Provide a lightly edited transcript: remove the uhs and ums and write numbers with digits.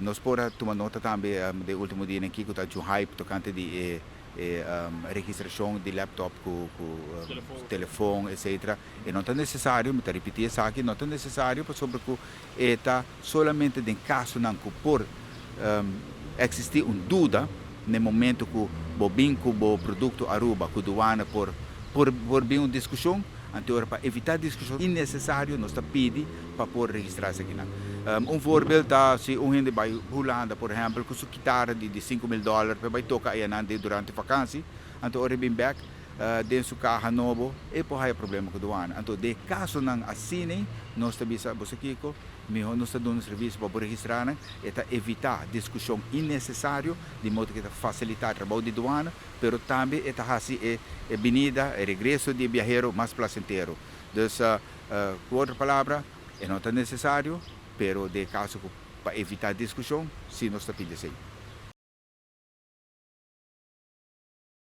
Nos por a tuma nota tambe den ultimo dianan aki ku ta haci un hype tokante di e e registrashon di laptop ku ku telefon etcetera. E no ta nesesario, mi ta ripiti esaki, no ta nesesario pasobra ku e ta solamente den kasonan ku por eksistí un duda na e momento ku bo bin ku bo produkto Aruba ku duana por por por bin un diskushon. Anto ora pa evitá diskushon innesesario nos ta pidi pa por registrá esakinan. Un voorbeeld ta si un hende bai Hulanda por ehèmpel ku su kitara di di 5000 dòler pa e bai toka ayanan den durante vakansi, anto ora e bin bèk den su kaha nobo e por haya problema ku duana. Anto den kasonan asina nos ta bisa bo sa kiko, mihó nos ta duna servisio pa bo registrá nan, e ta evitá diskushon innesesario di modo ku e ta fasilitá trabou di duana, pero tambe e ta hasi e e binida, e regreso di e biahero mas plasentero. Dus, ku otro palabra, e no ta nesesario, pero den e kaso ku pa evitá diskushon, si nos ta pidi esei.